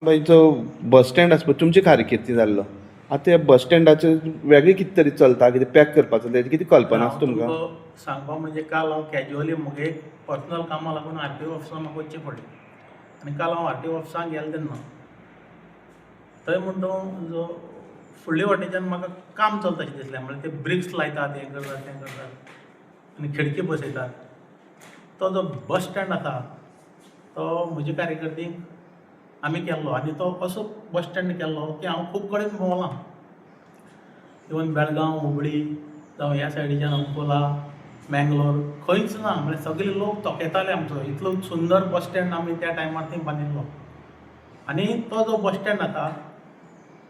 जो bus stand आसा पळय तुमचे कारकिर्दीन जाल्लो, आतां त्या बस स्टँडाचेर वेगळें कितें तरी चलता, कितें पॅक करपाचो तेजें कितें कल्पना आसा तुमकां? सांगपा म्हणजे काल हांव कॅज्युअली म्हगे एक पर्सनल कामां लागून आरटीओ ऑफिसान म्हाका वचचें पडलें आनी काल हांव आरटीओ ऑफिसान गेलें तेन्ना थंय म्हण तूं जो फुडले वाटेच्यान म्हाका काम चलता अशें दिसलें. म्हळ्यार ते ब्रिक्स लायतात, हें करतात, तें करतात आनी खिडकी बसयतात. तो जो बस स्टँड आसा तो म्हजे कार्यकर्तींक आमी केल्लो आनी तो असो बस स्टँड केल्लो की हांव खूब कडेन भोंवलां, इवन बेळगांव, हुबळी जावं ह्या सायडीच्यान अंकोला, मँगलोर, खंयच ना. म्हळ्यार सगळे लोक तोखेताले आमचो इतलो सुंदर बस स्टँड आमी त्या टायमार थंय बांदिल्लो. आनी तो जो बस स्टँड आसा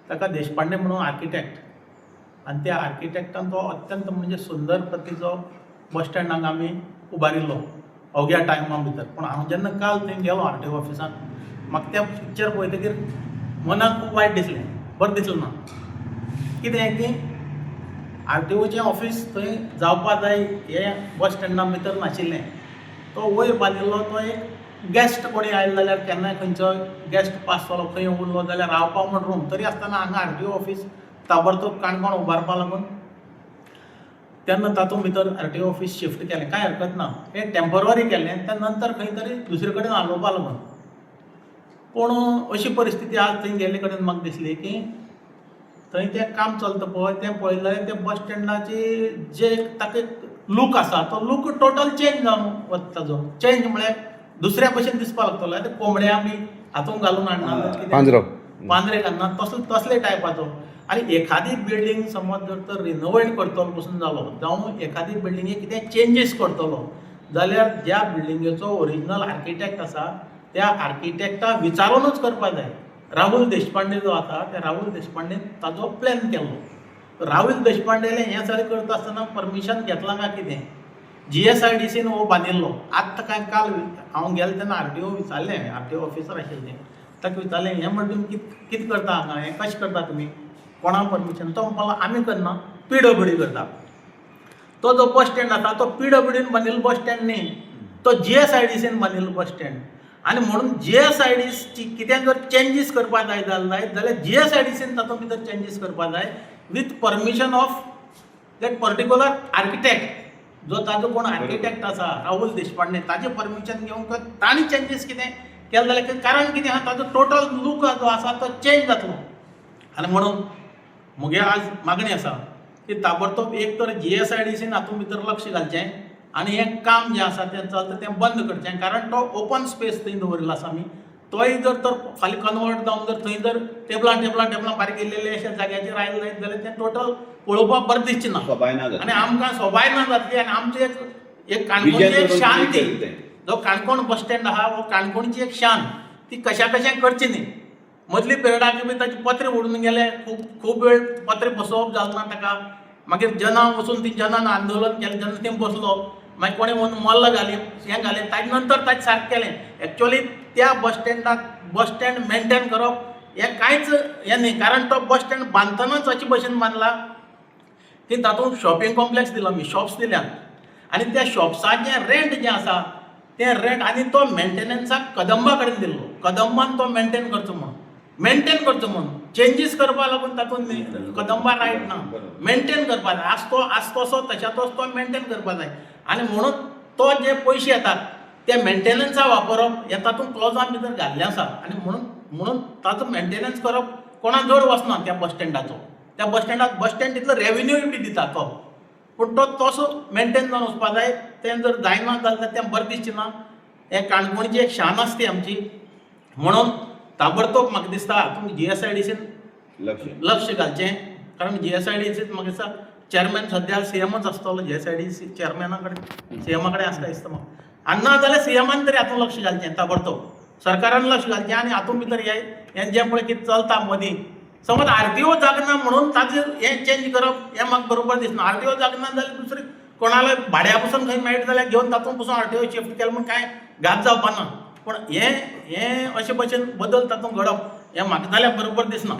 ताका देशपांडे म्हणून आर्किटॅक्ट आनी त्या आर्किटॅक्टान तो अत्यंत म्हणजे सुंदर प्रतीचो बस स्टँड हांगा आमी उबारिल्लो अवघ्या टायमा भितर. पूण हांव जेन्ना काल थंय गेलो आरटीओ ऑफिसान, म्हाका तें पिक्चर पळयतकीर मनाक खूब वायट दिसलें, बरें दिसलें ना. कितें की आरटीओचें ऑफीस थंय जावपा जाय हें बस स्टँडा भितर नाशिल्लें. तो वयर बांदिल्लो तो एक गॅस्ट कोणी आयलो जाल्यार, केन्नाय खंयचो गॅस्ट पास जालो, खंय उरलो जाल्यार रावपा म्हण रूम. तरी आसतना हांगा आरटीओ ऑफीस ताबडतोब काणकोण उबारपा लागून तेन्ना तातूंत भितर आरटीओ ऑफीस शिफ्ट केलें. कांय हरकत ना, हें टेंपररी केलें, त्या नंतर खंय तरी दुसरे कडेन हालोवपा लागून. पूण अशी परिस्थिती आज थंय गेल्ले कडेन म्हाका दिसली की थंय तें काम चलता पळय, तें पळयलें जाल्यार तें बस स्टँडाची जे ताका एक लूक आसा तो लूक टोटल चेंज जावन वता. ताजो चेंज म्हळ्यार दुसऱ्या भशेन दिसपाक लागतलो. आतां कोंबड्या बी हातूंत घालून हाडना कितें, पांजरो. पांजरे घालना, तसले तसले टायपाचो. आनी एखादी बिल्डींग समज जर तर रिनोवेट करतलो पसून जालो, जावं एखादी बिल्डिंगेक कितें चेंजीस करतलो जाल्यार ज्या बिल्डिंगेचो ओरिजिनल आर्किटेक्ट आसा त्या आर्किटेक्टाक विचारूनच करपा जाय. राहुल देशपांडे जो आसा त्या राहुल देशपांडेन ताजो प्लॅन केल्लो. राहुल देशपांडेलें हें सगळें करता आसतना परमिशन घेतलां काय कितें, जीएसआयडीसीन हो बांदिल्लो. आत्तां कांय काल हांव गेलो तेन्ना आरटीओ विचारलें, आरटीओ ऑफिसर आशिल्ले ताका विचारलें, हें म्हणटा तुमी कितें कितें करता हांगा, हें कशें करता तुमी, कोणा परमिशन? तो म्हणपाक लागलो आमी करना, पीडब्ल्यूडी करता. तो जो बस स्टँड आसा तो पीडब्ल्यूडीन बांदिल्लो बस स्टँड न्ही, तो जीएसआयडीसीन बांदिल्लो बस स्टँड. आनी म्हणून जीएसआयडीसी कितें जर चेंजीस करपा जाय जाल्यार जीएसआयडीसीन तातूंत भितर चेंजीस करपा जाय with permission of that particular architect. जो ताजो कोण आर्किटेक्ट आसा राहुल देशपांडे, ताजें परमिशन घेवन तांणी चेंजीस कितें केलें जाल्यार, कारण कितें आहा, ताजो टोटल लूक जो आसा तो चेंज जातलो. आनी म्हणून म्हगे आज मागणी आसा की ताबडतोब एक तर जीएसआयडीसीन हातूंत भितर लक्ष घालचें आनी हें काम जें आसा तें चलता तें बंद करचें. कारण तो ओपन स्पेस थंय दवरिल्लो आसा आमी, तोय जर तर फाल्यां कन्वर्ट जावन जर थंय जर टेबलां टेबलां टेबलां बारीक केल्लेली अशा जाग्याचेर आयले जायत जाल्यार तें टोटल पळोवपाक बरें दिसचें ना. सोबाय ना जातली. आनी आमकां सोबाय ना जातली. आनी आमची एक एक काणकोणची विजन एक धरून शान तुमी ती केलें तें. जो काणकोण बस स्टँड आहा हो काणकोणची एक शान, ती कशा कशें करची न्ही. मदली पिरियडाक बी ताचे पत्रे उडून गेले, खूब खूब वेळ पत्रे बसोवप जालें ना ताका. मागीर जना वचून ती जनान आंदोलन केलें, जेन्ना थंय बसलो मागीर कोणें वचून मल्ल घाली, हें घालें, ताजे नंतर ताजें सारकें केलें. एक्चुअली त्या बस स्टँडाक बस स्टँड मेनटेन करप हें कांयच हें न्ही, कारण तो बस स्टँड बांदतनाच अशे भशेन बांदला की तातूंत शॉपिंग कॉम्प्लेक्स दिला आमी, शॉप्स दिल्यात आनी त्या शॉप्साचें रेंट जें आसा तें रेंट आनी तो मेंटेनन्साक कदंबा कडेन दिल्लो. कदंबान तो मेंटेन करचो म्हणून, मेंटेन करचो म्हणून, चेंजीस करपा लागून तातूंत न्ही, कदंबा रायट ना, मेंटेन करपा जाय. आज तो आज तसो तशा तसो तो मेंटेन करपा जाय. आनी म्हणून तो जे पयशे येतात ते मेंटेनन्सा वापरप हें तातूंत क्लॉजान भितर घाल्लें आसा. आनी म्हणून म्हणून ताचो मेंटेनन्स करप कोणा जड वचना त्या बस स्टँडाचो. त्या बस स्टँडाक बस स्टँड तितलो रेवेन्यूय बी दिता तो, पूण तो तसो मेंटेन जावन वचपा जाय. तें जर जायना जाल्यार तें बरें दिसचें ना. हें काणकोणची एक शान आसा ती आमची. म्हणून ताबडतोब म्हाका दिसता हातूंत जीएसआयडीसीन लक्ष लक्ष घालचें. कारण जीएसआयडीसीत म्हाका दिसता चॅरमॅन सद्या सीएमच आसतलो. जीएसआयडीसी चॅरमॅना कडेन, सीएमा कडेन आसता दिसता म्हाका. आनी ना जाल्यार सीएमान तरी हातूंत लक्ष घालचें, ताबडतोब सरकारान लक्ष घालचें. आनी हातूंत भितर हें हें जें पळय कितें चलता मदीं, समज आरटीओ जागना म्हणून ताजें हें चेंज करप हें म्हाका बरोबर दिसना. आरटीओ जागना जाल्यार दुसरी कोणाला भाड्या पसून खंय मेळटा जाल्यार घेवन तातूंत पसून आरटीओ शिफ्ट केलें म्हूण कांय घात जावपा ना. पूण हें हें अशे भशेन बदल तातूंत घडप हें म्हाका जाल्यार बरोबर दिसना.